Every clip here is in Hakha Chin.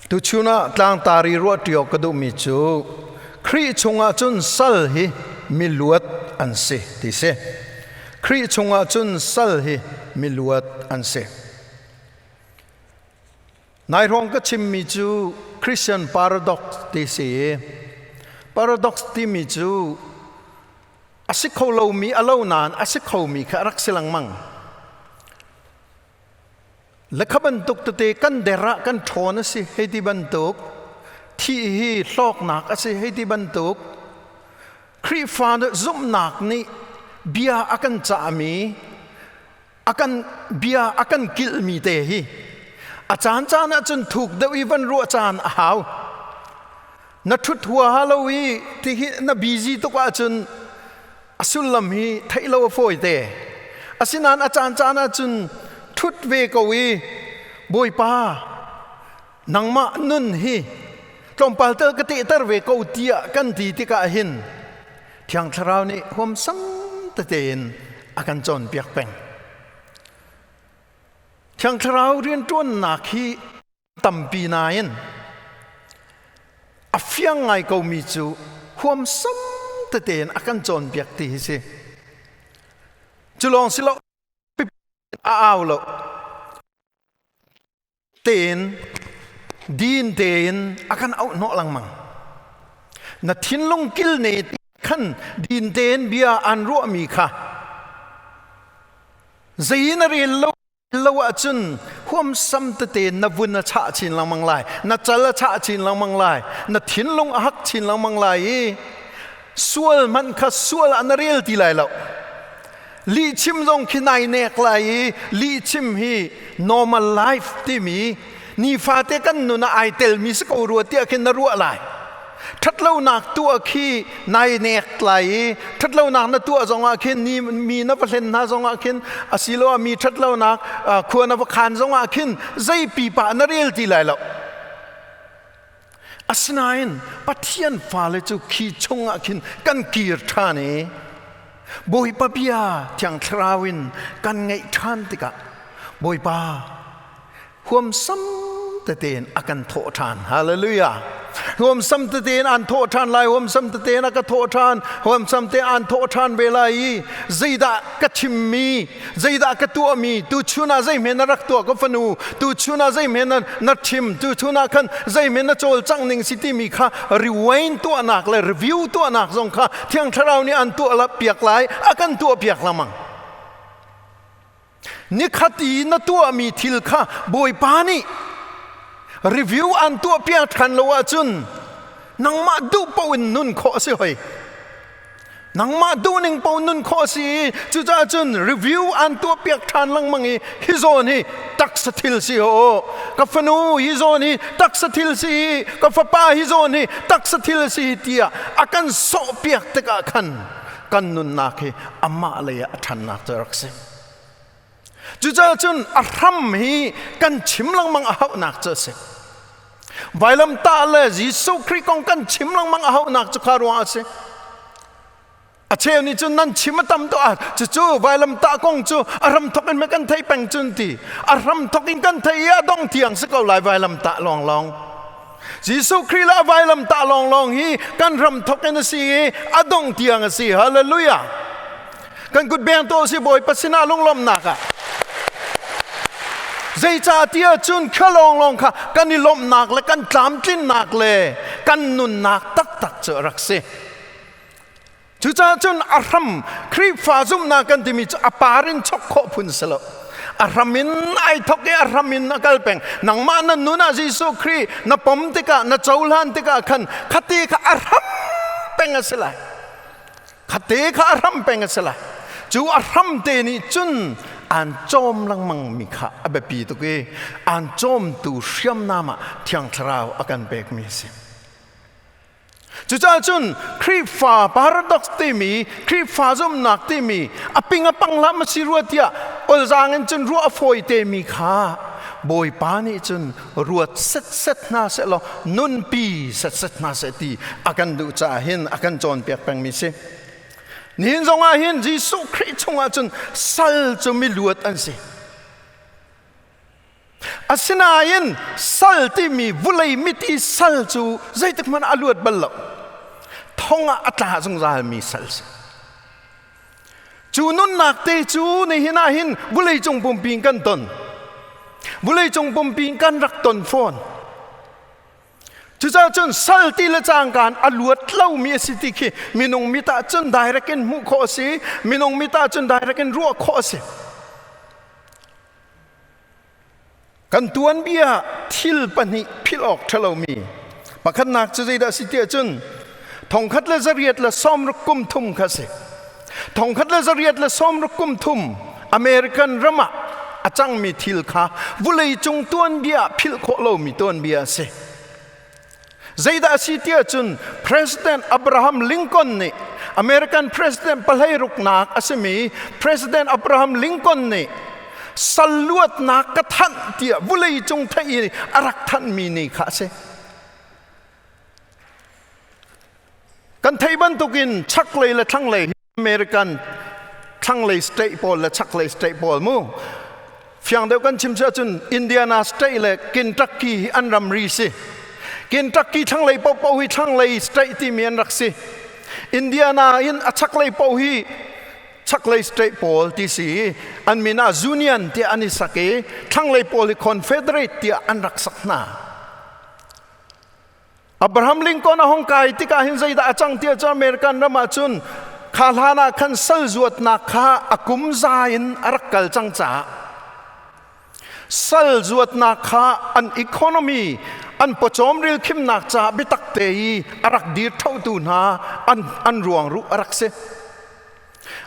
Tuchun ah tlangtar i ruahṭi awk ka duhmi cu Khrih chungah cun sal hi miluat an si ti si. Khrih chungah cun sal hi miluat an si. Nai hrawng ka chimmi cu Christian paradox ti si i paradox timi cu a si kho lomi a lo nain a si khomi kha a rak si lengmang. Lekha bantuk tete kan der ah kan ṭhawn a si hei ti bantuk, thih hi hlawknak a si hei ti bantuk, Khrihfa zumhnak nih bia a kan cahmi, a kan bia a kan kilhmi te hi a caan caan ah cun thuk deuh i van ruah caan a hau. Na ṭhut huaha lo i tihi na busy tuk ahcun a sullam hi theih lo a fawi te. Asinain a caan caan ah cun ṭhut ve ko i Bawipa nangmah nun hi tlawmpal tal ka tehter ve ko tiah kan ti tikah hin Thiang Thlarau nih huamsam tete in a kan cawnpiak peng. Thiang Thlarau rianṭuannak hi tampi nain a fiang ngai komi cu huamsam tete in a kan cawnpiak ti hi si. Cu lawng si lo a au lo tein din tein a kan auh hnawh lengmang. Na thinlung kil ne khan din tein bia an ruahmi kha zei na rel lo lo ahcun huamsam tete na vun a chah chin lengmang lai, na cal a chah chin lengmang lai, na thinlung a hak chin lengmang lai i sual hmanh kha sual ah na rel ti lai lo. Lihchim zong khi nai nek lai i lihchim hi normal life timi nifate kan nun ah ai telmi si ko rua tiah khin na ruah lai. Ṭhatlonak tuah khi nai nek lai i ṭhatlonak na tuah zongah khin ni mi na va hlen hna zongah khin asiloah mi ṭhatlonak khua na va khan zongah khin zei pipa na rel ti lai lo. Asinain Pathian fale cu khi chungah khin kan kir ṭhan i Bawipa bia Thiang Thlarau in kan ngaih ṭhan tikah Bawipa huamsam tete in a kan thawh ṭhan. Hallelujah. Huamsam tete in an thawh ṭhan lai, huamsam tete in a ka thawh ṭhan, huamsam te an thawh ṭhan ve lai i zeidah ka chimmi, zeidah ka tuahmi, tuchun ah zeihme na rak tuah ka fanu, tuchun ah zeihme na, na chim, tuchun ah khan zeihme na cawlcangh ning si timi kha rewind tuahnak le review tuahnak zong kha Thiang Thlarau nih an tuah piak lai, a kan tuah piak lengmang. Nikhat i na tuahmi thil kha Bawipa nih review an tuahpiak ṭhan lo ahcun nangmah duh paoh in nun khawh a si hoi. Nangmah duhning paoh nun khawh a si i cucaah cun review an tuahpiak ṭhan lengmang i hi zawn hi taksa thil si ho, ka fanu hi zawn hi taksa thil si i ka fapa hi zawn hi taksa thil si tiah a kan sawhpiak tikah khan kan nunnak hi amah lei ah a ṭhannak cu a rak si. Cucaah cun a hram hi kan chim lengmang a hauhnak cu a si. Vailamtah le Jesuh Khrih kong kan chim lengmang a hauhnak cu kha ruangah a si. A cheu nih cun nan chim a tam tuk ah cucu vailamtah kong cu a hram thok in kan thei peng cun ti. A hram thok in kan thei i a dong tiang si ko lai vailamtah lawnglawng. Jesuh Khrih le a vailamtah lawnglawng hi kan ram thok in a si i a dongh tiang a si. Hallelujah. Kan kut beng to si Bawipa sinah lunglawmhnak ah. Zeicah tiah cun kha lawnglawng kha kan i lawmhnak le kan tlamtlinnak le kan nunnak taktak cu a rak si. Cucaah cun a hram Khrihfa zumhnak kan timi cu a par in chok khawh phun si lo. A hram in ai thok i a hram in a kal peng. Nangmah na nun ah Jesuh Khrih na pom tikah na cohlan tikah khan khati kha a hram peng a si lai. Khate kha a hram peng a si lai. Cu a hram te nih cun aan cawm lengmang mi kha a biapi tuk i aan cawmtu hriamnam ah Thiang Thlarau a kan pekmi a si. Cucaah cun Khrihfa paradox timi, Khrihfa zumhnak timi a ping a pang hlah ma si rua tiah olzaang in cun ruah a fawi temi kha Bawipa nih cun ruat setset hna sehlaw nunpi setset hna seh ti a kan duh caah hin a kan cawnpiak pengmi si. Nihin zongah hin Jesuh Khrih chungah cun sal cu miluat an si. Asinain sal timi vulei mit i sal cu zeitik hmanh a luat bal lo. Thong ah a tla zungzal mi sal si. Cu nunnak te cu nihin ah hin vulei cung pumpi in kan ton. Vulei cung pumpi in kan rak ton fawn. Cucaah cun sal ti le cangkaan a luat lomi a si ti khi minung mit ah cun direct in hmuh khawh a si. Minung mit ah cun direct in ruah khawh a si. Kan tuanbia thil pahnih philh awk ṭhalomi pakhatnak cu zeidah a si tiah cun 1863 kha a si. 1863 American ram ah a cangmi thil kha vawleicung tuanbia ah philh khawh lomi tuanbia a si. Zeidah a si tiah cun President Abraham Lincoln nih American President pahleiruknak a simi President Abraham Lincoln nih sal luatnak ka thanh tiah vawleicung theih i a rak thanhmi ni kha a si. Kan theih bantukin chaklei le thlanglei American thlanglei state pawl le chaklei state pawl mu fiang deuh kan chim si ahcun Indiana state le Kentucky hi an ramri si. Kentucky thlanglei paohpaoh hi thlanglei state timi an rak si. Indiana in a chaklei paoh hi chaklei state pawl ti si an min ah Union tiah an i sak i thlanglei pawl hi Confederate tiah an rak sak hna. Abraham Lincoln a hong kai tikah hin zeidah a cang tiah cu American ram ah cun kha hlan ah khan sal zuatnak kha a kum za in a rak kal cang caah sal zuatnak kha an economy an pawcawm ril khimnak caah biatak te i a rak dir thotu hna an ruang ruh a rak si.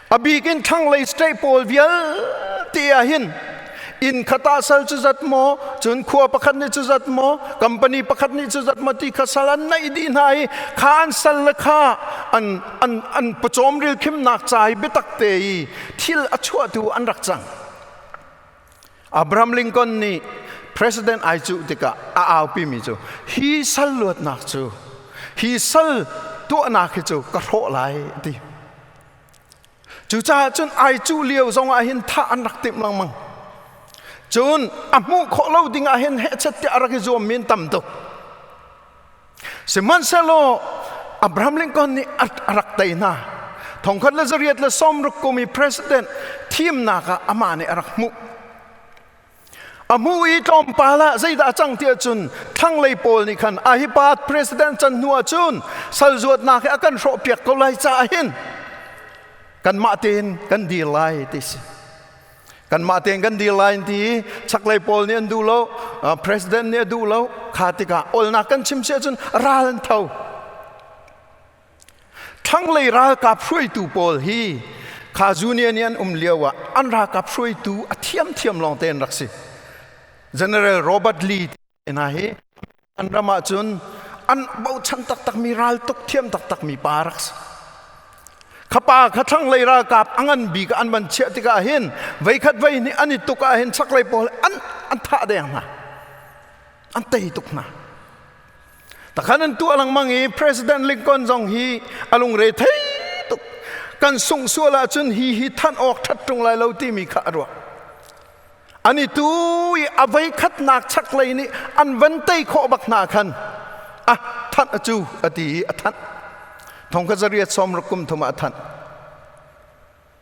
A bik in thlanglei state pawl vialte ah hin inn khat ah sal cu zat maw, cun khua pakhat nih cu zat maw, company pakhat nih cu zat maw ti kha sal an naih dih hna i kha an sal le kha an an an pawcawm ril khimnak ca i biatak te i thil a chuahtu an rak cang. Abraham Lincoln nih president ai cuh tikah a aupimi cu hi sal luatnak cu hi sal tuahnak hi cu ka hrawh lai a ti. Cucaah cun ai cuh lio zong ah hin thah an rak timh lengmang. Cun a hmuh khawh lo ding ah hin hehchet tiah a rak i zuam mi an tam tuk. Sihmanhsehlaw Abraham Lincoln nih a rak tei hna. 1860 kum i president thimnak ah amah nih a rak hmuh. A hmuh i tlawmpal ah zeidah a cang tiah cun thlanglei pawl nih khan a hi pa president can hnu ah cun sal zuatnak hi a kan hrawhpiak ko lai caah hin kanmah tein kan dir lai ti si. Kanmah tein kan dir lai ti i chaklei pawl nih an duh lo, president nih a duh lo. Kha tikah olnak kan chim si ahcun ral an tho. Thlanglei ralkap hruaitu pawl hi kha Junior nih an um lio ah an ralkap hruaitu a thiamthiam lawng te an rak si. General Robert Lee hna hi an ram ah cun an bochan taktakmi raltuk thiam taktakmi pa rak si. Kha pa kha thlanglei ralkap a ngan bik an van chiah tikah hin veikhat vei hnih an i tuk ah hin chaklei pawl an an thah deng hna. An tei tuk hna. Takhan an tuah lengmang i President Lincoln zong hi a lungre thei tuk. Kan sungh sual ahcun hi hi thanh awk ṭhat ṭung lai lo timi kha a ruah. An i tu i a voikhatnak chaklei nih an van tei khawh bak hna khan a thanh a cu a ti i a thanh. 1863 ah a thanh.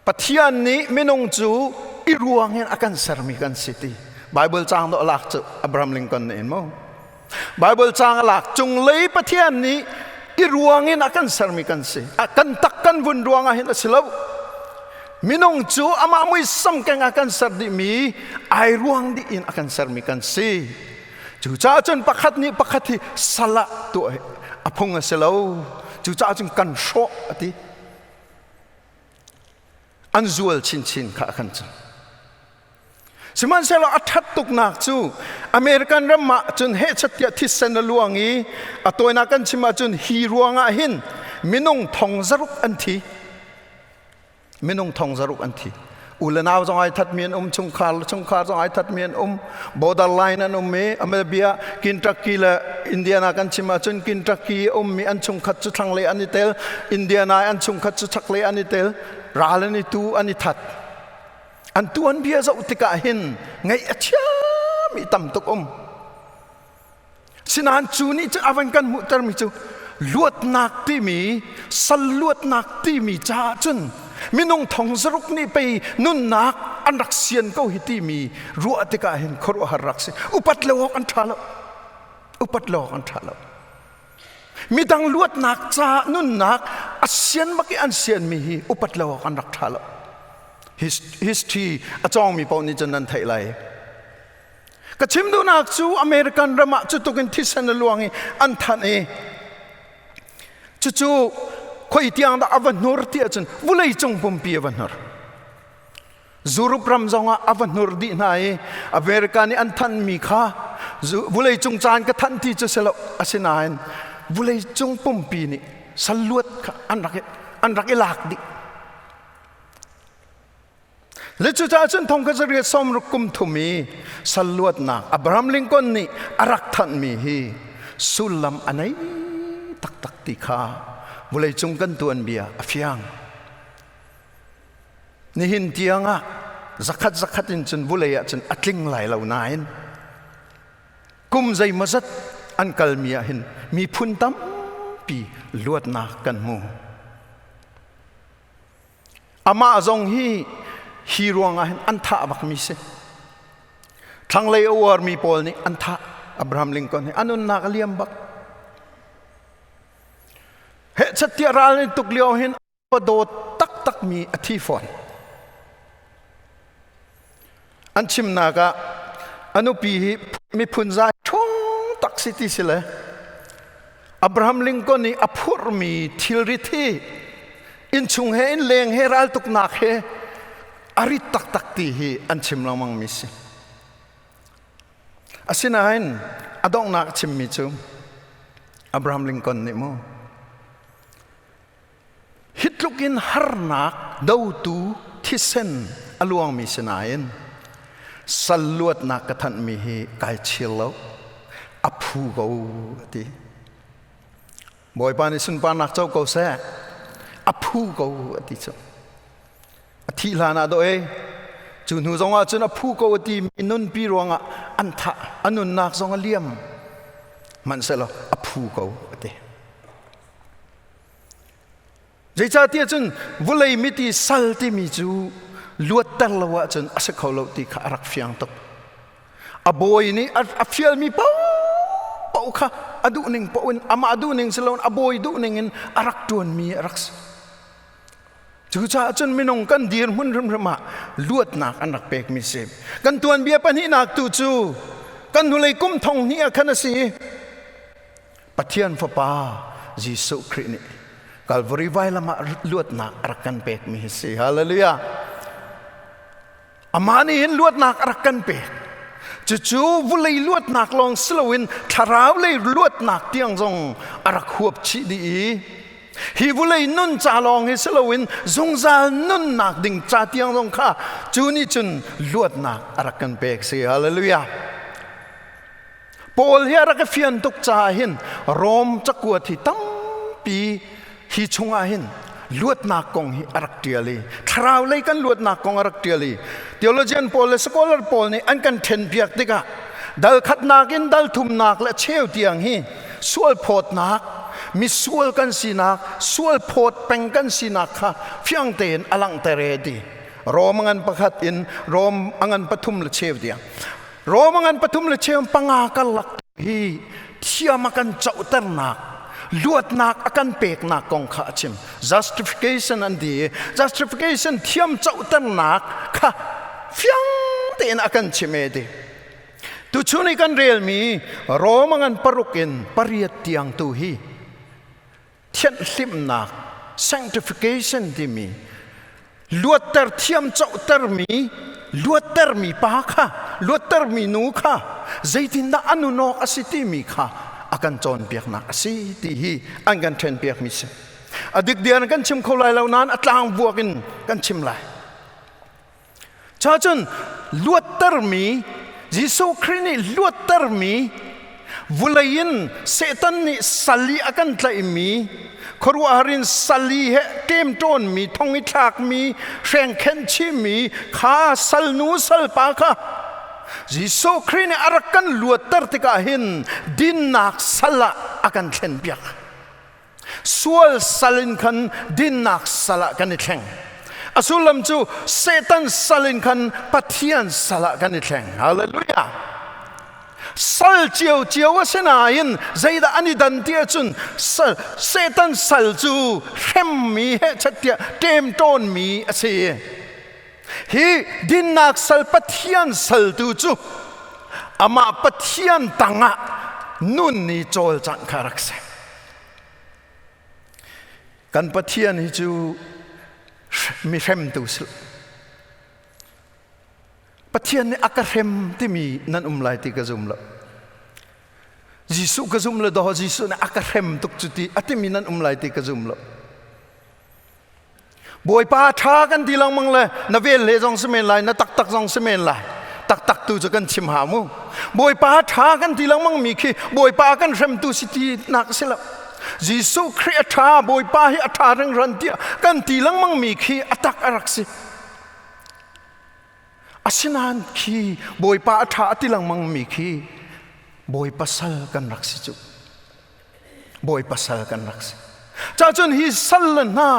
Pathian nih minung cu i ruang in a kan sermi kan si ti Bible caang dawh lak cu Abraham Lincoln nih in mu Bible caang a lak cunglei Pathian nih i ruang in a kan sermi kan si a kan tak kan vun ruang ah hin a si lo minung cu amah muisam keng a kan ser dihmi ai ruang dih in a kan sermi kan si cucaah cun pakhat nih pakhat hi salah tuah a phung a si lo cucaah cun kan hrawh a ti An zual chinchin kha a kan cang. Sihmanhsehlaw a ṭhat tuknak cu American ram ah cun hehchat tiah thisen a luang i a tawinak kan chim ahcun hi ruangah hin minung thong zaruk an thi. Minung thong zaruk an thi. U le nau zong ai thatmi an um, chungkhar le chungkhar zong ai thatmi an um, borderline an um i America Kentucky le Indiana kan chim ahcun Kentucky ummi an chungkhat cu thlanglei an i tel, Indiana an chungkhat cu chaklei an i tel, ral an i tu an i that. An tuanbia zoh tikah hin ngaih a chia mi tam tuk um. Sinain cu nih cu avan kan hmuhtermi cu luatnak timi sal luatnak timi caah cun minung thong zaruk nih pei nunnak an rak sian ko hi timi ruah tikah hin khuaruahhar rak si. Upat lo awk an ṭha lo. Upat lo awk an ṭha lo. Midang luatnak caah nunnak a sian bak i an sianmi hi upat lo awk an rak ṭha lo. History a cawngmi paoh nih cun nan theih lai. Ka chim duhnak cu American ram ah cutuk in thisen a luang i an thanh i cucu khoi tiang dah a va hnur ti ahcun vulei cung pumpi a va hnur. Europe ram zongah a va hnur dih hna i America nih an thanhmi kha vulei cung caan ka thanh ti cu si lo asinain vulei cung pumpi nih salluat kha an rak i lak dih. Le cucaah cun thong kha zariat sawmruk kum thum i sal luatnak Abraham Lincoln nih a rak thanhmi hi sullam a nei taktak ti kha vawleicung kan tuanbia a fiang. Nihin tiangah zakhat zakhat in cun vulei ah cun a tling lai lo nain kum zeimawzat an kalmi ah hin miphun tampi luatnak kan hmu. Amah zong hi hi ruangah hin an thah bakmi si. Thlanglei a uarmi pawl nih an thah Abraham Lincoln hi a nunnak a liam bak. Hehchat tiah ral in tuk lio hin a dawt taktakmi a thi fawn. An chimnak ah a nupi hi miphun zai ṭhawng tak si ti si le Abraham Lincoln i a phurhmi thilrit hi innchung he innleng he raltuknak he a rit taktak ti hi an chim lengmang mi si. Asinain a donghnak a chimmi cu Abraham Lincoln nih mu Hi tluk in harnak dotu thisen a luangmi sinain sal luatnak ka thanhmi hi kai chir lo a phu ko a ti. Bawipa nih sunparnak co ko seh a phu ko a ti cu. A thih hlan ah dawh e cu hnu zong ah cun a phu ko a ti mi nunpi ruangah an thah a nunnak zong a liam hmanhsehlaw a phu ko a ti. Zeicahtiah cun vawlei miti sal timi cu luatter lo ahcun a si kho lo ti kha a rak fiang tuk. A bawi nih a fialmi paohpaoh kha a duhning paoh in amah duhning si loin a bawi duhning in a rak ṭuanmi a rak si. Cucaah cun minung kan dirhmun hrimhrim ah luatnak an rak pekmi si. Kan tuanbia pahnihnak tu cu kan hnulei kum thong hnih ah khan a si. Pathian Fapa Jesuh Khrih nih Calvary vailam ah luatnak a rak kan pekmi hi si. Hallelujah. Amah nih hin luatnak a rak kan pek. Cucu vulei luatnak lawng si loin thlarau lei luatnak tiang zong a rak huap chih dih i hi vulei nun ca lawng hi si loin zungzal nunnak ding ca tiang zong kha cu nih cun luatnak a rak kan pek si. Hallelujah. Paul hi a rak i fian tuk caah hin Rom cakuat hi tampi hi chungah hin luatnak kong hi a rak ṭial i thlarau lei kan luatnak kong a rak ṭial i theologian pawl le scholar pawl nih an kan ṭhenpiak tikah dal khatnak in dal thumnak le cheu tiang hi sual phawtnak misual kan sinak sual phawt peng kan sinak kha fiang tein a langhter e ti Rom ngan pakhat in Rom angan pathum le cheu tiang Rom ngan pathum le cheu panga karlak hi thiam a kan cohternak luatnak a kan peknak kong kha a chim. Justification an ti. Justification thiam cohternak kha fiang tein a kan chim e ti. Tuchun i kan relmi Rom ngan paruk in pariat tiang tu hi thianhhlimhnak sanctification timi luatter thiam cohtermi luattermi pa kha luattermi nu kha zeitindah a nun awk a si timi kha a kan cawnpiaknak a si ti hi an kan ṭhenpiakmi si a dikdian kan chim kho lai lo nain a tlangvuak in kan chim lai Cacun luattermi Jesuh Khrih nih luattermi vulei in Satan nih sal i a kan tlaihmi khuaruahhar in sal i he ṭemṭawnmi thong i thlakmi hrengkhenh chihmi kha salnu salpa kha. Jesuh Khrih nih a rak kan luatter tikah hin dinnak sal ah a kan thlen piak. Sual sal in khan dinnak sal ah kan i thleng. A sullam cu Satan sal in khan Pathian sal ah kan i thleng. Hallelujah. Sal cio cio a si nain zeidah an i dan ti ahcun Satan sal cu hremmi he chat tiah ṭemṭawnmi a si. Hi dinnak sal Pathian sal tu cu amah Pathian tangah nun ni cawlcangh kha rak si. Kan Pathian hi cu mi hremtu si. Pathian nih a ka hrem timi nan um lai ti ka zum lo. Jesuh ka zum lo daw Jesuh nih a ka hrem tuk cu ti a timi nan um lai ti ka zum lo. Bawipa ṭha kan ti lengmang le na vel le zong si men lai na taktak zong si men lai taktak tu cu kan chim hau mu Bawipa ṭha kan ti lengmang mi khi Bawipa kan hremtu si ti nak si lo Jesuh Khrih a ṭha Bawipa hi a ṭha ringran tiah kan ti lengmang mi khi a tak a rak si Asinain khi Bawipa a ṭha a ti lengmang mi khi Bawipa sal kan rak si cu. Bawipa sal kan rak si. Cacun hi sal le hna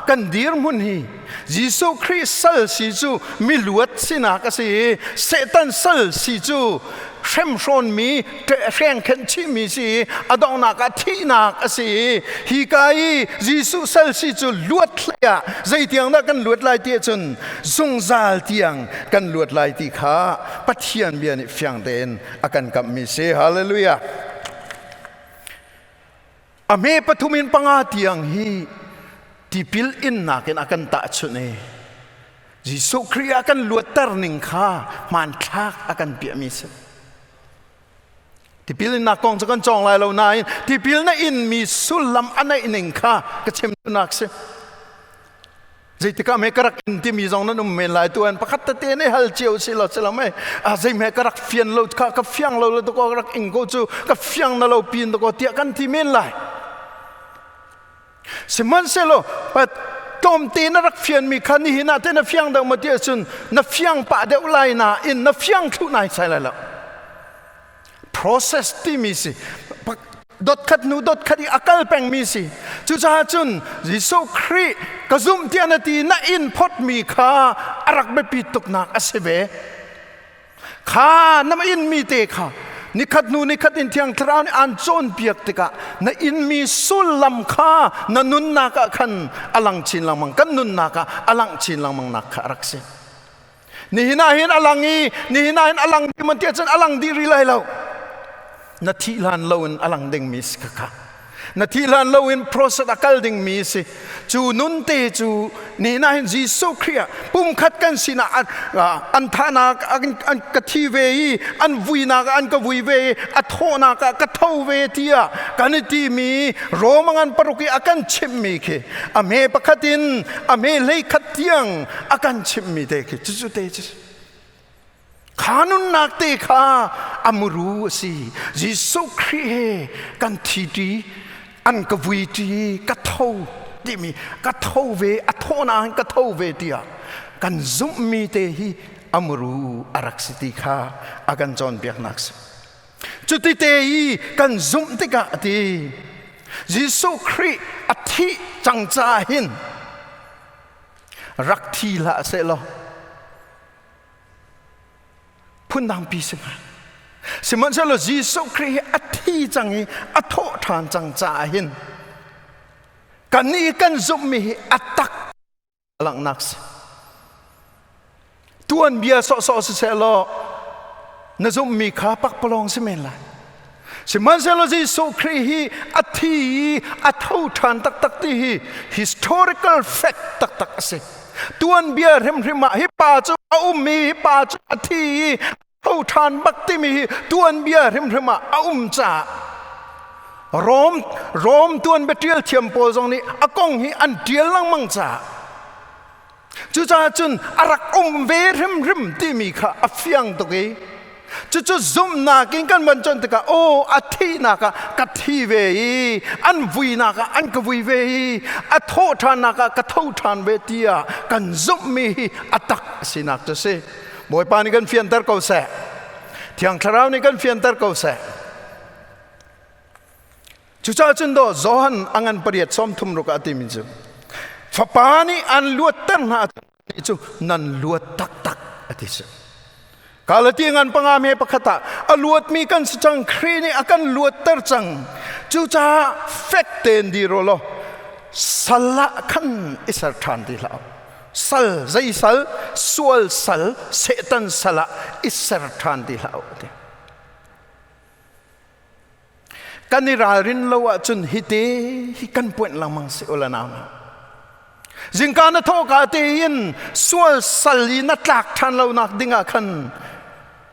kan dirhmun hi Jesuh Khrih sal si cu miluat sinak a si i Satan sal si cu hremhrawnmi hrengkhenh chihmi si i a donghnak ah thihnak a si i hi ka i Jesuh sal si cu luat hlei ah zeitiang dah kan luat lai ti ahcun zungzal tiang kan luat lai ti kha Pathian bia nih fiang tein a kan kamhmi si. Hallelujah. A hme pathum in panga tiang hi tipil innak in a kan tahchunh i Jesuh Khrih ah kan luatter ning kha hmanthlak a kan piahmi si. Tipil innak kong cu kan cawng lai lo nain tipil na inmi sullam a neih ning kha ka chim duhnak si. Zeitikah me ka rak in timi zong nan um men lai tu an pakhat tete ne hal cio si lo si lo mei a zei me ka rak fian lo kha ka fiang lo le to ko rak ing ko cu ka fiang na lo pin to ko tiah kan ti men lai. Sihmanhsehlaw pat tlawmte na rak fianmi kha nihin ah teh na fiang deuh maw ti ahcun na fiang pah deuh lai nain na fiang thlu nai sai lai lo. Process timi si dot khat hnu dot khat i a kal pengmi si. Cucaah cun Jesuh Khrih ka zumh tiah na ti na inn photmi kha a rak biapi tuknak a si ve. Kha na inmi te kha nikhat hnu nikhat in Thiang Thlarau nih aan cawnpiak tikah na inmi sullam kha na nunnak ah khan a lang chin lengmang kan nunnak ah a langh chin lengmang nak kha a rak si. Nihin ah hin a lang i nihin ah hin a lang dih man tiah cun a lang dih rih lai lo. Na thih hlan lo in a lang dingmi si kha kha. Na thih hlan loin process a kal dingmi si. Cu nun te cu ni na hin Jesuh Khrih ah pumkhat kan sinah an thahnak an ka thi ve i an vuinak ah an ka vui ve i a thawhnak ah ka tho ve tiah kan i timi Rome ngan paruk i a kan chimhmi khi a hme pakhat in a hme hlei khat tiang a kan chimhmi te khi cucu te cu Kha nunnak te kha a muru a si. Jesuh Khrih he kan thi ṭi, an ka vui ṭi, ka tho timi ka tho ve, a thawhnak in ka tho ve tiah kan zumhmi te hi a muru a rak si ti kha a kan cawnpiaknak si. Cuti te i kan zumh tikah a ti, Jesuh Khrih a thih cang caah hin rak thi hlah sehlaw phundangpi si hnga. Sihmanhsehlaw Jesuh Khrih hi a thi cang i a thawh ṭhan cang caah hin kannih kan zumhmi hi a tak langhnak si. Tuanbia sawhsawh siseh law na zumhmi kha pakpalawng si men lai. Sihmanhsehlaw Jesuh Khrih hi a thi i a tho ṭhan taktak ti hi historical fact taktak a si. Tuanbia hrimhrim ah hi pa cu a um i hi pa cu a thi i tho ṭhan bak timi hi tuanbia hrimhrim ah a um caah Rom Rom tuanbia ṭial thiam pawl zong nih a kong hi an ṭial lengmang caah Cucaah cun a rak um ve hrimhrim timi kha a fiang tuk i cucu zumhnak in kan van con tikah aw a thihnak ah ka thi ve i an vuinak ah an ka vui ve i a thawh ṭhannak ah ka tho ṭhan ve tiah kan zumhmi hi a tak a sinak cu si. Bawipa nih kan fianter ko seh. Thiang Thlarau nih kan fianter ko seh. Cucaah cun daw Johan a ngan pariat 36 ah a timi cu Fapa nih an luatter hna cu nan luat taktak a ti si. Galati ngan panga me pakhat ah a luatmi kan si cang Khrih nih a kan luatter cang. Cucaah fek tein dir u law sal ah khan i ser ṭhan ti hlah u. Sal zei sal sual sal Satan sal ah i ser ṭhan ti hlah u ti. Kan i ralrin lo ahcun hite hi kan puanh lengmang si ula nau. Zingka na thawhka tein sual sal i na tlak ṭhan lo nak ding ah khan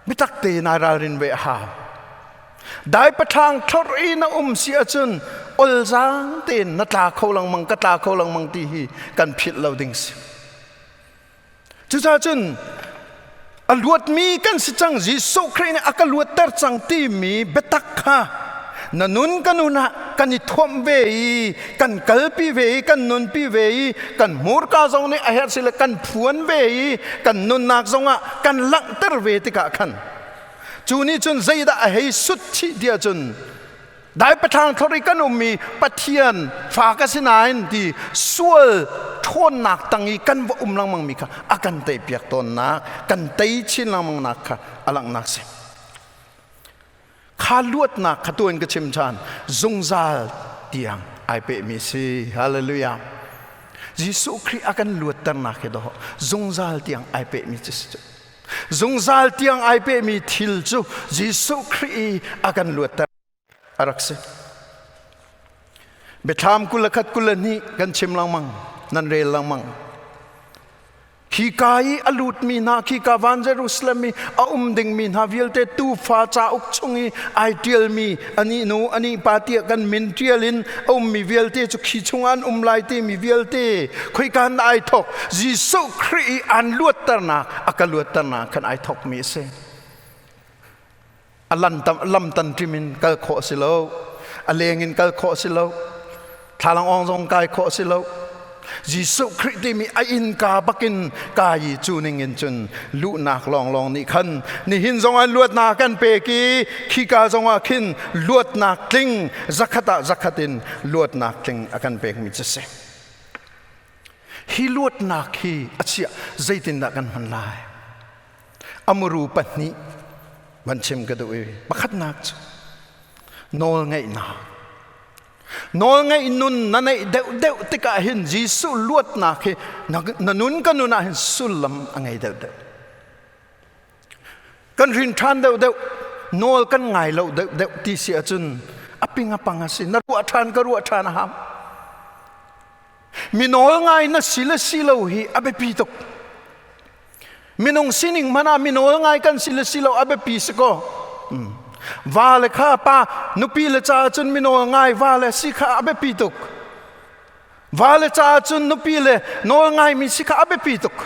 biatak te nai ralrin ve a hau. Dai paṭhang thlorh i na um si ahcun olzaang tein na tla kho lengmang ka tla kho lengmang ti hi kan philh lo ding si. Cucaah cun a luatmi kan si cang Jesuh Khrih nih a ka luatter cang timi biatak kha na nun ka nun ah kan i thuamh ve i kan kalpi ve i kan nunpi ve i kan hmurka zong nih a herh si le kan phuan ve i kan nunnak zongah kan langhter ve tikah khan cu nih cun zeidah a hei sut chih tiah cun Dai pathlang thlor i kan ummi Pathian fa ka si nain ti sual ṭhawnnak tang i kan va um lengmang mi kha a kan teipiak tawnnak kan tei chin lengmang nak kha a langhnak si. Kha luatnak kha tuan ka chim ṭhan zungzal tiang ai pehmi si. Hallelujah. Jesuh Khrih a kan luatternak hi dawh zungzal tiang ai pehmi cu si. Zungzal tiang ai pehmi thil cu Jesuh Khrih i a kan luatter a rak si. Biathlam 21 22 kan chim lengmang, nan rel lengmang. Khi ka i a lutmi hna, khi ka van Jerusalem i a um dingmi hna vialte tuufa cauk chung i ai ṭialmi anih nu anih pa tiah kan min ṭial in a ummi vialte cu khi chungah an um lai timi vialte khoika in ai thawk Jesuh Khrih i an luatternak a ka luatternak khan ai thawkmi a si. A lam tan ṭim in kal khawh a si lo. A leng in kal khawh a si lo. Thlalang awng zong kai khawh a si lo. Jesuh Khrih timi a innka bakin ka i cu ning in cun luhnak lawnglawng nih khan nihin zongah luatnak kan pek i khika zongah khin luatnak tling zakhat ah zakhat in luatnak tling a kan pekmi cu si. Hi luatnak hi a chiah zeitindah kan hman lai? Amuru pahnih van chim ka duh i pakhatnak cu nawlngaihnak. Nawlngaih nun na neih deuhdeuh tikah hin Jesuh luatnak hi na nun ka nun ah hin sullam a ngei deuhdeuh. Kan rin ṭhan deuhdeuh, nawl kan ngai lo deuhdeuh ti si ahcun a ping a pang a si. Na ruah ṭhan ka ruah ṭhan a hau. Mi nawl ngai na si le si lo hi a biapi tuk. Minung sining hmanh ah mi nawl ngai kan si le si lo a biapi si ko. Va le kha pa nupi le ca cun mi nawl ngai va le si kha a biapi tuk. Va le ca cun nupi le nawl ngai mi si kha a biapi tuk.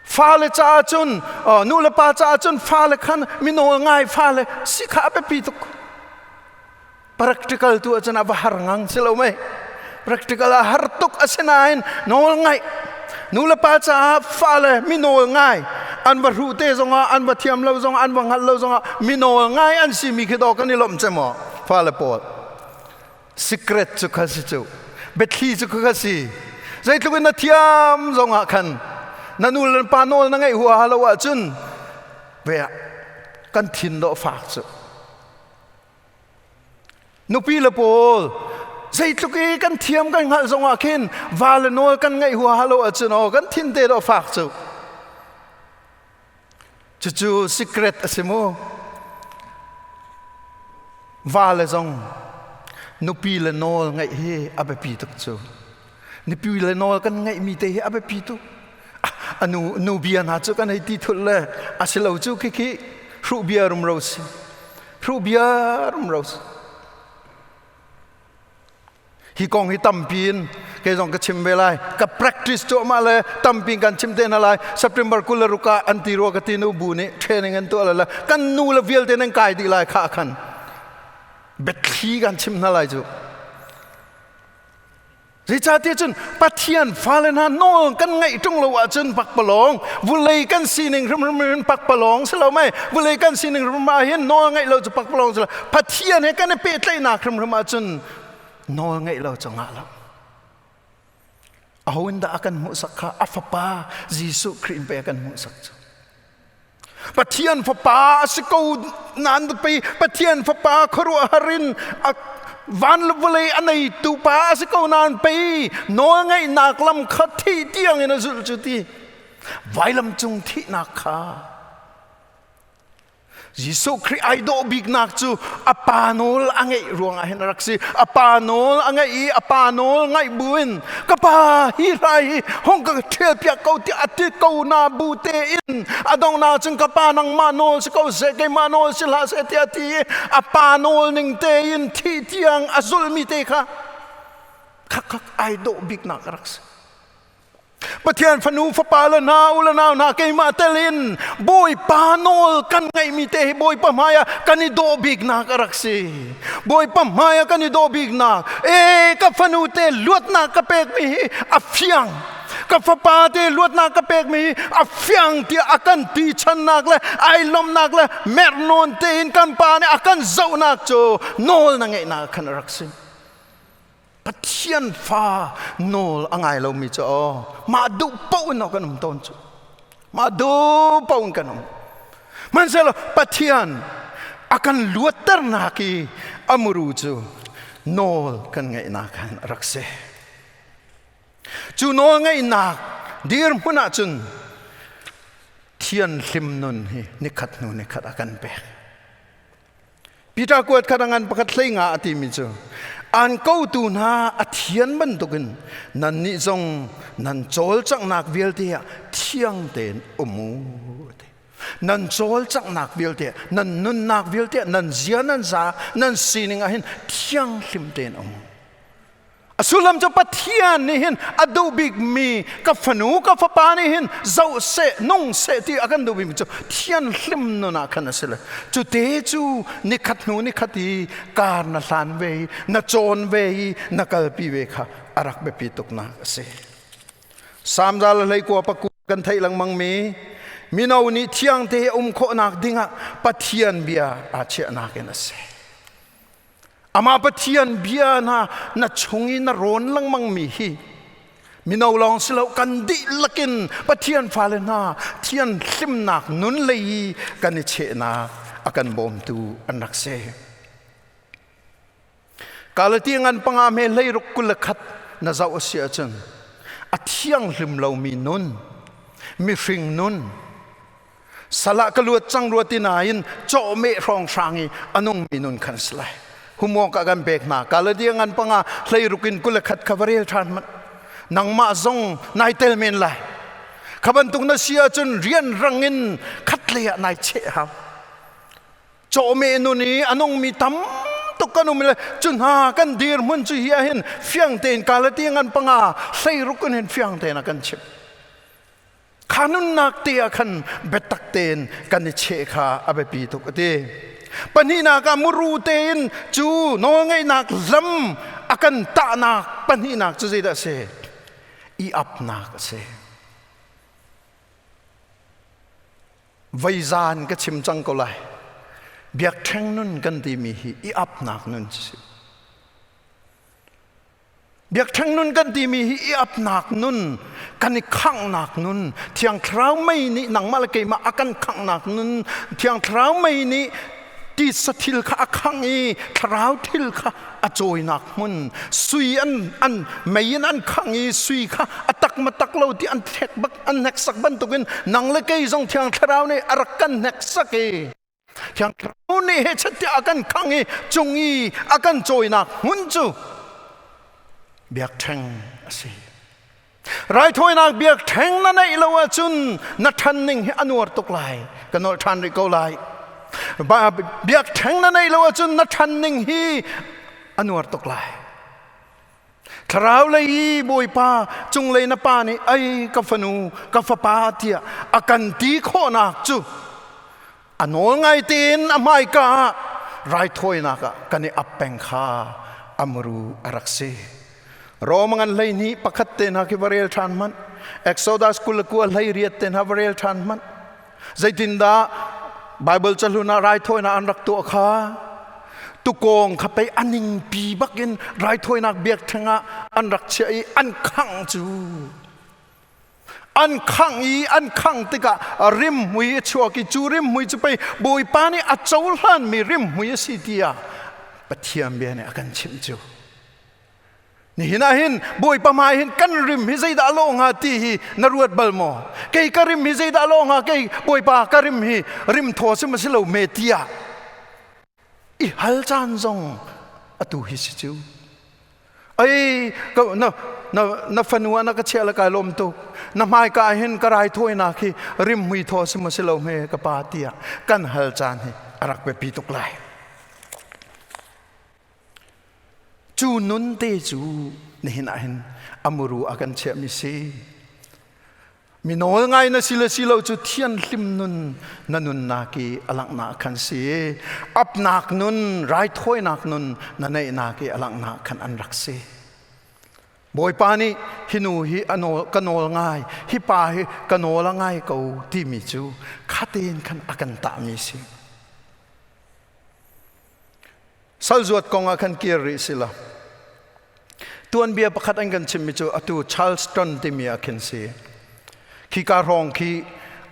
Fale caah cun nu le pa caah cun fale khan mi nawl ngai fale si kha a biapi tuk. Practical tu ahcun a va har ngang si lo mei. Practical a har tuk asinain nawl ngaih nu le pa caah fale mi nawl ngai an va hruh te zongah an va thiam lo zongah an va hngalh lo zongah mi nawl ngai an si mi khi dawh kan i lawmh cem maw fale pawl secret cu kha si cu biathli cu kha si zeitluk in na thiam zongah khan na nu le pa nawl na ngeih huaha lo ahcun ve kan thin dawh fak cu Nupi le pawl zeitluk i kan thiam kan hngalh zongah khin va le nawl kan ngaih huaha lo ahcun aw kan thin te dawh fak cu. Cucu secret a si mu. Va le zong nupi le nawl ngaih hi a biapi tuk cu. Nupi le nawl kan ngaihmi te hi a biapi tuk. A nu, nu bia hna cu kan hei ti thulh le a si lo cu khikhi hruh bia rumro si. Hruh bia rumro si. Hi kong hi tampi in kei zong ka chim ve lai. Ka practice cuahmah le tampi in kan chim te hna lai. September 26 ah an ti rua ka ti nu bu nih training an tuah le kan nu le vialte nan kai dih lai kha khan. Biathli kan chim hna lai cu. Zeicahtiah cun Pathian fale hna nawl kan ngaih ṭung lo ahcun pakpalawng vulei kan sining hrimhrim in pakpalawng si lo mei vulei kan sining hrimhrim ah hin nawl ngaih lo cu pakpalawng si lo Pathian he kan i pehtlaihnak hrimhrim ahcun nawl ngaih lo cu ngah lo aho in dah a kan hmuhsak kha a fapa Jesuh Khrih in pei a kan hmuhsak cu Pathian fapa a si ko nan pei Pathian fapa khuaruahhar in van le vawlei a neitu pa a si ko nan pei nawlngaihnak lam kha thih tiang in a zulh cu ti vailam cung thihnak kha Jesuh Khrih ai dawh biknak cu a pa nawl a ngeih ruangah hin a rak si. A pa nawl a ngeih i a pa nawl ngaih buin ka pa hi hrai hi hong ka ṭhial piak ko tiah a ti ko na bu tein a donghnak cun ka pa nangmah nawl si ko seh keimah nawl si hlah seh tiah a ti i a pa nawl ning tein thih tiang a zulmi te kha khak ai dawh biknak a rak si. Pathian fanu fapa le hna u le nau hna keimah tel in Bawipa nawl kan ngeihmi te hi Bawipa hmai ah kan i dawh biknak a rak si. Bawipa hmai ah kan i dawh biknak. E ka fanu te luatnak ka pekmi hi a fiang. Ka fapa te luatnak ka pekmi hi a fiang tiah a kan ti channak le ai lawmhnak le mernawn tein kan pa nih a kan zohnak cu nawl na ngeihnak khan a rak si. Pathian fa nawl a ngai lomi cu aw mah duh paoh in kan um tawn cu mah duh paoh in kan um hmanhsehlaw Pathian a kan luatternak i a muru cu nawl kan ngeihnak khan a rak si cu nawl ngeihnak dirhmun ah cun thianhlim nun hi nikhat hnu nikhat a kan pek Peter kuat khat a ngan pakhat hlei nga a timi cu an kotu hna a thian bantukin nannih zong nan cawlcanghnak vialte ah thiang tein um u nan cawlcanghnak vialte nan nunnak vialte nan zia nan za nan sining ah hin thianghlim tein um u A sullam cu Pathian nih hin a duh bikmi ka fanu ka fapa nih hin zoh seh nung seh ti a kan duh bikmi cu thianhlim nun ah khan a si le cu te cu nikhat hnu nikhat i kar na hlan ve i na cawn ve i na kalpi ve kha a rak biapi tuknak a si. Salm za le hleikua paku kan theih lengmang mi mino nih thiang te um khawhnak dingah Pathian bia aa chiahnak in a si. Amah Pathian bia hna na chung i na rawn lengmang mi hi mino lawng si lo kan dihlak in Pathian fale hna thian hlimnak nun lei i kan i chehnak a kan bawmtu an rak si. Galati ngan panga me hleiruk 21 na zoh a si ahcun a thianghlim lomi nun mihring nun Salah ka luat cang rua ti nain cawhmeh hrawnghrang i a nungmi nun khan si lai. Humawk ah kan pek hna. Kaladia ngan panga 16 in 21 kha va rel ṭhan hmanh. Nangmah zong nai tel men lai. Kha bantuk na si ahcun rianrang in khatlei ah nai cheh hau. Cawhmeh nun i a nungmi tam tuk kan um le cu hna kan dirhmun cu hi ahhin fiang tein Kalatia ngan panga 16 in hin fiang tein a kan chimh. Kha nunnak te ah khan biatak tein kan i cheh kha a biapi tuk a ti. Pahnihnak ah muru tein cu nawlngeihnak lam a kan tahnak pahnihnak cu zeidah a si? I apnak a si. Veizan ka chim cang ko lai. Biakṭheng nun kan timi hi i apnak nun si. Biakṭheng nun kan timi hi i apnak nun, kan i khanghnak nun, Thiang Thlarau mei nih nangmah le keimah a kan khanghnak nun, Thiang Thlarau mei nih titsa thil kha a khangh i thlarau thil kha a cawinak hmun sui an an mei in an khangh i sui kha a tak ma tak lo ti an thek bak an hneksak bantukin nang le kei zong Thiang Thlarau nih a rak kan hneksak i Thiang Thlarau nih hechet tiah a kan khang i cung i a kan cawinak hmun cu biakṭheng a si. Raithawinak biakṭheng na neih lo ahcun na ṭhan ning hi a nuar tuk lai. Ka nolh ṭhan rih ko lai. Biakṭheng na neih lo ahcun na ṭhan ning hi a nuar tuk lai. Thlarau lei i Bawipa cunglei na pa nih ai ka fanu ka fapa tiah a kan ti khawhnak cu a nawl ngai tein a hmaika ah raithawinak ah kan i ap peng kha amru a rak si. Rom ngan 12 pakhat te hna khi va rel ṭhan hmanh. Exodus 29 18 te hna va rel ṭhan hmanh. Zeitindah Bible cahlun ah raithawinak an rak tuah kha tukawng kha pei a ningpi bakin raithawinak biakṭheng ah an rak chiah i an khangh cu. An khangh i an khangh tikah rimhmui a chuak i cu rimhmui cu pei Bawipa nih a cohlanmi rimhmui a si tiah Pathian bia nih a kan chimh cu. Nihin ah hin Bawipa hmai hin kan rim hi zeidah a lawh hnga ti hi na ruat bal maw? Kei ka rim hi zeidah a lawh hnga? Kei Bawipa ka rim hi rim thaw si ma si lo me tiah i hal caan zong atu hi si cu. Ei ka na na na fanu ah na ka chiah le kai lawm tuk. Na hmaika ah hin ka raithawinak hi rim mui thaw si maw si lo hme ka pa tiah kan hal caan hi a rak biapi tuk lai. Cu nun te cu nihin ah hin a muru a kan chiahmi si. Mi nawl ngai na si le si lo cu thianhlim nun na nunnak i a langhnak khan si. Apnak nun, raithawinak nun na neihnak i a langhnak khan an rak si. Bawipa nih hi nu hi a nawl, ka nawl ngai, hi pa hi ka nawl a ngai ko timi cu khatein khan a kan tahmi si. Salzuat kong ah khan kir rih si la. Tuanbia pakhat an kan chimmi cu atu Charleston timi ah khin si. Khika hrawng khi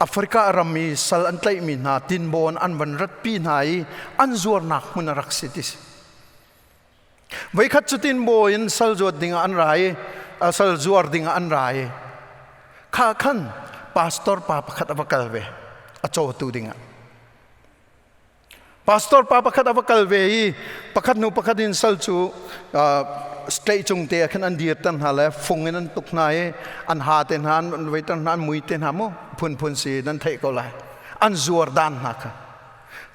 Africa ram i sal an tlaihmi hna tinbawn an van ratpi hna i an zuarnak hmun a rak si ti si. Voikhat cu tinbaw in sal zuat ding ah an ra i sal zuar ding ah an ra i kha khan pastor pa pakhat a va kal ve a cawtu ding ah. Pastor pa pakhat a va kal ve i pakhat hnu pakhat in sal cu state cung te ah khan an dirter hna le fung in an tuk hna i an ha te hna an veiter hna an mui te hna mu phunphun si nan theih ko lai an zuar dan hna kha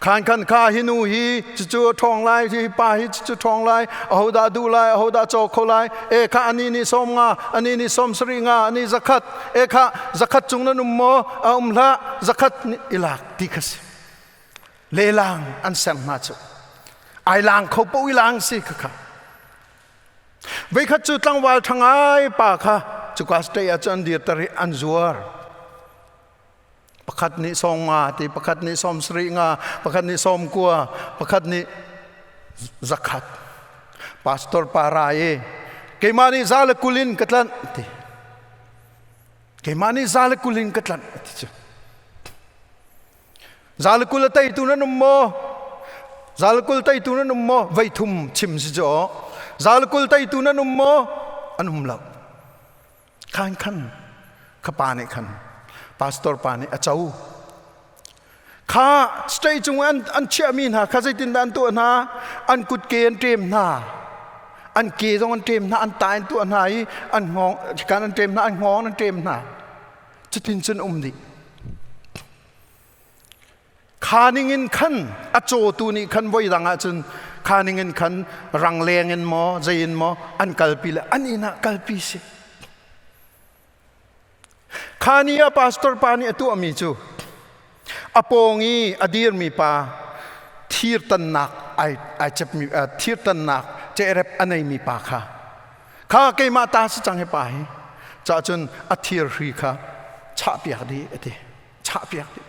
khan khan kha hi nu hi cucu ṭhawng lai hi pa hi cucu ṭhawng lai ahodah duh lai ahodah caw kho lai e kha ani nih sawm nga ani nih sawm sarih nga ani zakhat e kha zakhat cung nan um maw a um hlah zakhat i lak ti kha si Lelang an ser hna cu ai lang kho po i lang si kha kha Veikhat cu tlangval ṭhangai pa kha cuka state ah cun dirter i an zuar. Pakhat nih sawm nga ti, pakhat nih sawm sarih nga, pakhat nih sawm kua, pakhat nih zakhat. Pastor pa ra i keimah nih za le kul in ka tlanh ti. Keimah nih za le kul in ka tlanh ti cu. Zalkul a teitu nan um maw? Zalkul teitu nan um maw? Vei thum chim si cu aw. Zalkul teitu nan um maw? An um lo. Khan khan kha pa nih khan pastor pa nih a co. Kha state cung an an chiahmi hna kha zeitindah an tuah hna? An kutke an ṭem hna. An ke zong an ṭem hna, an ta an tuah hna i an hngawng kan an ṭem hna, an hngawng an ṭem hna. Cutin cun um dih. Kha ningin khan a cawtu nih khan voi dang ahcun kha ningin khan rangleng in maw zei in maw an kalpi le an inn ah kalpi si. Kha ni ah pastor pa nih a tuahmi cu a pawng i a dirmi pa thirtannak ai ai cepmi thirtannak cehrep a neimi pa kha kha keimah ta si cang hi pa hi cah cun a thir hri kha chahpiak dih a ti. Chahpiak dih.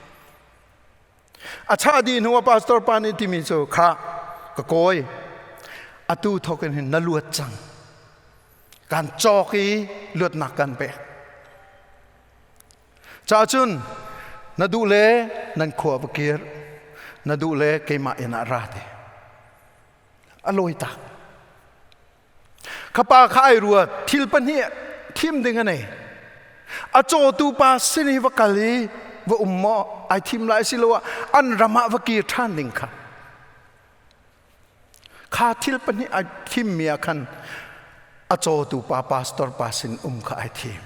A chah dih hnu ah pastor pa nih timi cu kha ka kawi atu thawk in hin na luat cang. Kan cawk i luatnak kan pek. Ca cun na duh le nan khua va kir na duh le keimah inn ah ra te. A lawi tak. Kha pa kha ai ruat thil pahnih thim ding a nei. A cawtu pa sin hi va kal i va um maw ai thim lai siloah an ram ah va kir ṭhan ding kha. Kha thil pahnih ai thimmi ah khan a cawtu pa pastor pa sin um kha ai thim.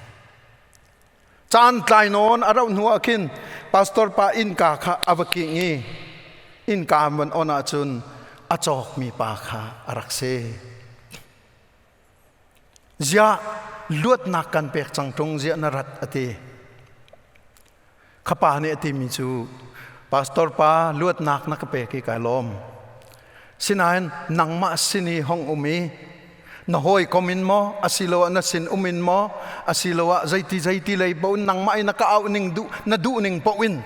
Caan tlai nawn a rauh hnu ah khin pastor pa innka kha a va king i innka an van on ahcun a cawkmi pa kha a rak si. Ziah luatnak kan pek cang ṭung ziah na rat a ti. Kha pa nih a timi cu pastor pa luatnak na ka pek i kai lawm. Sinain nangmah sin i hong um i. Na hawikom in maw, asiloah na sin um in maw, asiloah zeiti zeiti lei paoh in nangmah in na ka auh ning duh na duh ning paoh in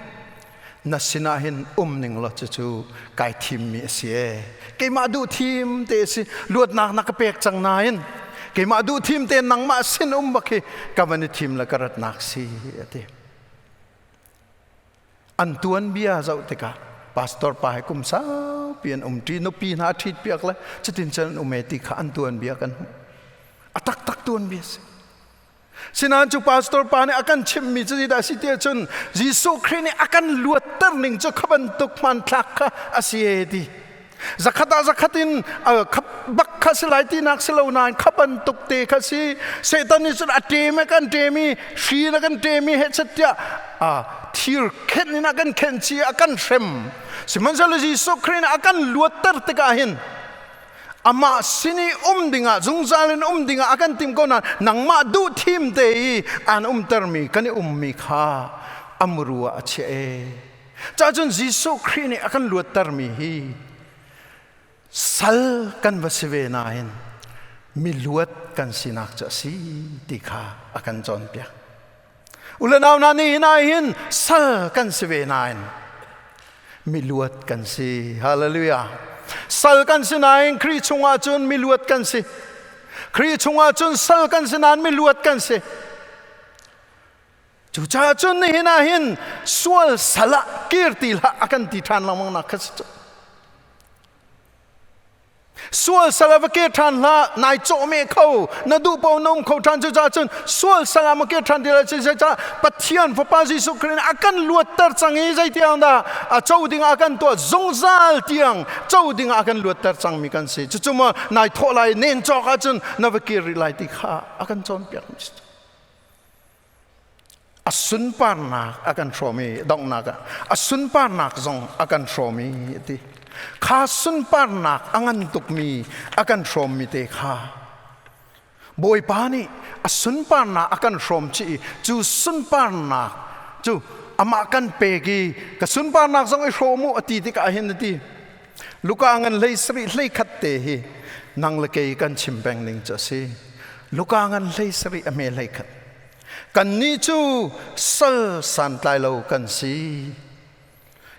na sinah hin um ning law cucu kai thimmi a si ee. Keimah duh thim te a si. Luatnak na ka pek cang nain keimah duh thim te nangmah sin um bak hi ka van i thim le ka ratnak si a ti. An tuanbia zoh tikah pastor pa he kum saupi an um ṭi, nupi hna a ṭhit piak le cutin cun an um e ti kha an tuanbia kan hmuh. A taktak tuanbia si. Sinain cu pastor pa nih a kan chimhmi cu zeidah a si ti ahcun Jesuh Khrih nih a kan luatter ning cu kha bantuk hmanthlak kha a si e ti. Zakhat ah zakhat in bak kha si lai tinak si lo nain kha bantuk te kha si. Satan nih cun a ṭem a kan ṭem i hri in a kan ṭem i hechet tiah thir khenh in a kan khenh chih a kan hrem. Sihmanhsehlaw Jesuh Khrih nih a kan luatter tikah hin amah sin i um dingah zungzal in um dingah a kan timh ko nain nangmah duh thim te i aan umtermi kan i ummi kha a muru ah a chiah e. Cacun Jesuh Khrih nih a kan luattermi hi sal kan va si ve nain miluat kan sinak cu a si ti kha a kan cawnpiak. Ulenau hna nih hin hin sal kan si ve nain miluat kan si. Hallelujah. Sal kan si nain Khrih chungah cun miluat kan si. Khrih chungah cun sal kan si nain miluat kan si. Cucaah cun nihin ah hin sual sal ah kir ti hlah a kan ti ṭhan lengmang nak kha si cu. Sual sal ah va kir ṭhan hlah, nai cawhmeh kho, na duh paoh na um kho ṭhan. Cucaah cun sual sal ah ma kir ṭhan ti lai cucaah Pathian Fapa Jesuh Khrih nih a kan luatter cang i zeitiang dah a co ding ah a kan tuah zungzal tiang co ding ah a kan luatter cangmi kan si. Cucu maw nai thawh lai nen cawk ahcun na va kir rih lai ti kha a kan cawnpiak. A sunparnak a kan hrawm i donghnak ah a sunparnak zong a kan hrawm i a ti. Kha sunparnak a ngan tukmi a kan hrawmmi te kha Bawipa nih a sunparnak a kan hrawm chih i cu sunparnak cu amah kan pek i ka sunparnak zong i hrawm u a ti tikah hin a ti. Luka ngan hlei sarih hlei khat te hi nang le kei kan chim peng ning cu a si. Luka ngan hlei sarih a hme hlei khat. Kannih cu sal santlai lo kan si.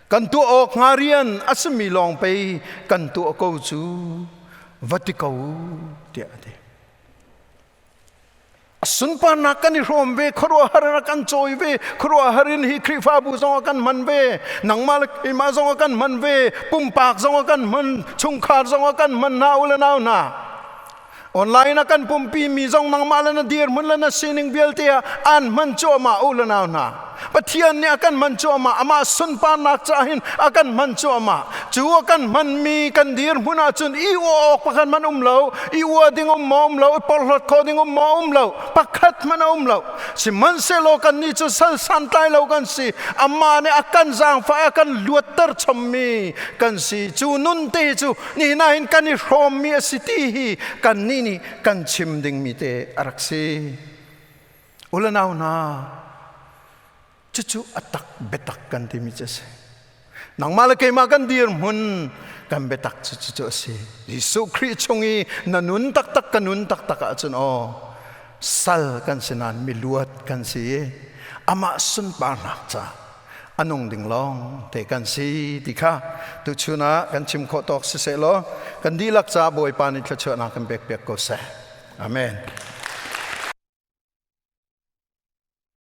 Kan tuah awk hnga rian a simi lawng pei kan tuah ko cu va ti ko tiah a ti. A sunparnak kan i hrawm ve, khuaruahhar in a kan cawi ve, khuaruahhar in hi Khrihfabu zong a kan hman ve, nangmah le keimah zong a kan hman ve, pumpak zong a kan hman, chungkhar zong a kan hman hna u le nau hna. Online a kan pumpi mi zong nangmah le na dirhmun le na sining vialte ah aan hman cuahmah u le nau hna. Pathian nih a kan hman cuahmah, amah sunparnak caah hin a kan hman cuahmah. Cu a kan hmanmi kan dirhmun ahcun i uah awk pakhat hmanh um lo, i uah ding um maw um lo, i porhlawt khawh ding um maw um lo, pakhat hmanh a um lo. Sihmanhsehlaw kannih cu sal santlai lo kan si, amah nih a kan zaangfah i a kan luatter chommi kan si. Cu nun te cu nihin ah hin kan i hrawmmi a si ti hi kannih nih kan chim dingmi te a rak si. U le nau hna, cucu a tak biatak kan timi cu a si. Nangmah le keimah kan dirhmun kan biatak cu cucu a si. Jesuh Khrih chung i na nun taktak ka nun taktak ahcun aw sal kan si nain miluat kan si i amah sunparnak ca a nung ding lawng te kan si ti kha tuchun ah kan chim khawh tawk siseh law kan dihlak ca Bawipa nih thluachuahnak kan pek piak ko seh. Amen.